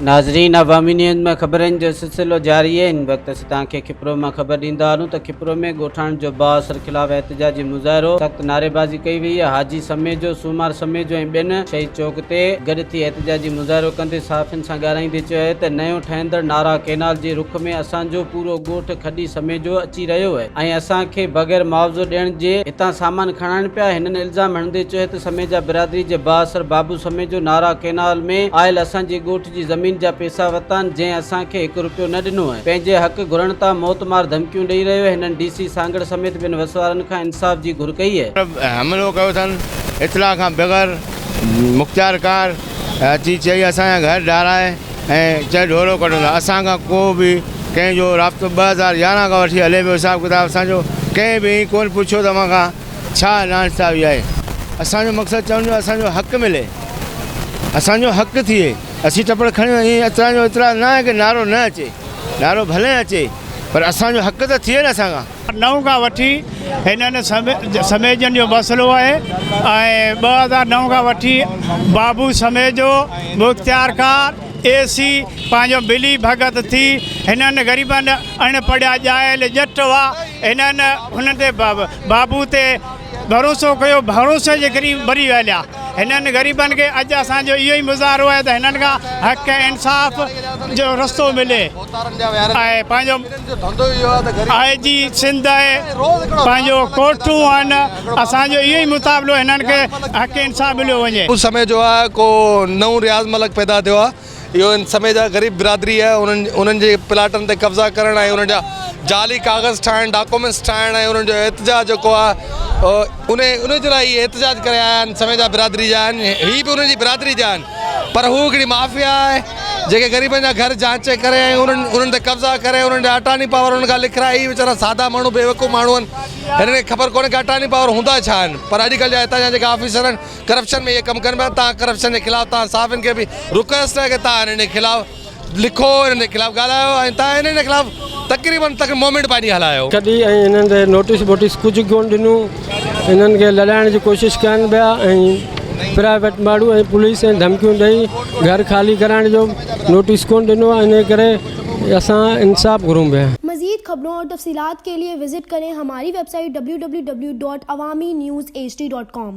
ناظرين عوامي نيوز ۾ خبرن جو سلسلو جاري آهي هن وقت اسين توهان کي کپرو مان خبر ڏيندا هلون ته کپرو ۾ ڳوٺاڻن جو بااثر خلاف احتجاجي مظاهرو سخت نعريبازي ڪئي وئي آهي حاجي سميجو سومار سميجو ۽ ٻين شهيد چوڪ تي گڏ ٿي احتجاجي مظاهرو ڪندي صحافين سان ڳالهائيندي چيو آهي ته نيو ٺهندڙ نارا ڪينال جي رخ ۾ اسان جو پورو ڳوٺ کڏي سميجو اچي رهيو آهي ۽ اسان کي بغير معاوضو ڏيڻ جي هتان سامان کڻائڻ پيا هنن الزام هڻندي چيو ته سميجا برادري جي بااثر بابو سميجو نارا ڪينال ۾ آيل اسان جي ڳوٺ جي زمين جا پيسا ورتا آهن جنهن اسان کي هڪ روپيو نه ڏنو آهي پنهنجي حق گهرڻ تان موت مار ڌمڪيون ڏئي رهيو آهي هنن ڊي سي سانگهڙ سميت ٻين وس وارن کان انصاف جي گهر ڪئي آهي. حملو ڪيو اٿن اطلاع کان بغير مختيارڪار اچي چئي اسان جا گهر ڊاهرائي ۽ چئي ڍورو ڪڍندا اسان کان ڪو به ڪنهن جو رابطو 2011 کان وٺي هلي پيو حساب ڪتاب اسان جو ڪنهن به ائين ڪونه پڇيو ته اوهان کان ڇا ناانصافي آهي اسان جو مقصد چوڻ جو اسان جو حق ملي اسان جو حق ٿئي اسين ٽپڙ کڻي ائين اطلاع جو اطلاع نه آهي ڪي نعرو نه اچي نعرو ڀلي اچي پر اسان جو حق ته ٿئي نه اسان کان. نو کان وٺي هنن سميجن جو مسئلو آهي ۽ 2009 کان وٺي بابو سميجو مختيارڪار اي سي پنهنجو ملي ڀڳت ٿي هنن غريبن اڻ پڙهيا ڄايل ڄٽ هئا هنن هنن تي بابو تي ڀروسو ڪيو ڀروسي جي ڪري مري ويا هنن غريبن کي اڄ اسان جو اهو ئي مظاهرو آهي ته هنن کان حق ۽ انصاف جو رستو ملي ۽ پنهنجو آء جي سنڌ آهي پنهنجو ڪورٽون آهن اسان جو اهو ئي مطالبو هنن کي حق انصاف مليو وڃي. سمي جو آهي ڪو نئون رياض ملڪ پيدا ٿيو آهي اهو ان سمي جا غريب برادري آهي انهن انهن جي پلاٽن تي قبضا ڪرڻ ۽ انهن جا جعلي ڪاغذ ٺاهڻ ڊاڪومينٽس ٺاهڻ ۽ انهن جو احتجاج جيڪو آهي ان ان جي لاء هي احتجاج ڪري آيا آهن سميجا برادري جا آهن هي به انهن جي برادري جا آهن پر هو هڪڙي مافيا آهي جيڪي غريبن جا گهر جانچي ڪري ۽ انهن انهن تي قبضا ڪري انهن جا اٽارني پاور انهن کان لکرائي هي ويچارا سادا ماڻهو بيوقوف ماڻهو آهن هنن کي خبر ڪونهي ڪه اٽارني پاور هوندا ڇا آهن پر اڄڪلهه جا هتان جا جيڪا آفيسر آهن ڪرپشن ۾ اهي ڪم ڪن پيا تان ڪرپشن جي خلاف تان صحافين کي به رڪويسٽ آهي ڪه تان انهن جي خلاف لکو انهن جي خلاف ڳالهايو ۽ تان انهن جي خلاف تقريبن تقريبن موومينٽ پنهنجي هلايو. ڪڍي ۽ انهن تي نوٽيس ووٽيس ڪجهه ڪونه ڏنو انهن کي لڏائڻ جي ڪوشش ڪن پيا ۽ پرائيويٽ ماڻهو ۽ پوليس ۽ ڌمڪيون ڏئي گهر خالي ڪرائڻ جو نوٽيس ڪونه ڏنو آهي انهي ڪري اسان انصاف گهرون پيا. مزيد خبرون اور تفصيلات کے لئے وزٽ ڪرين ھماري web site www.awamiNewsHD.com.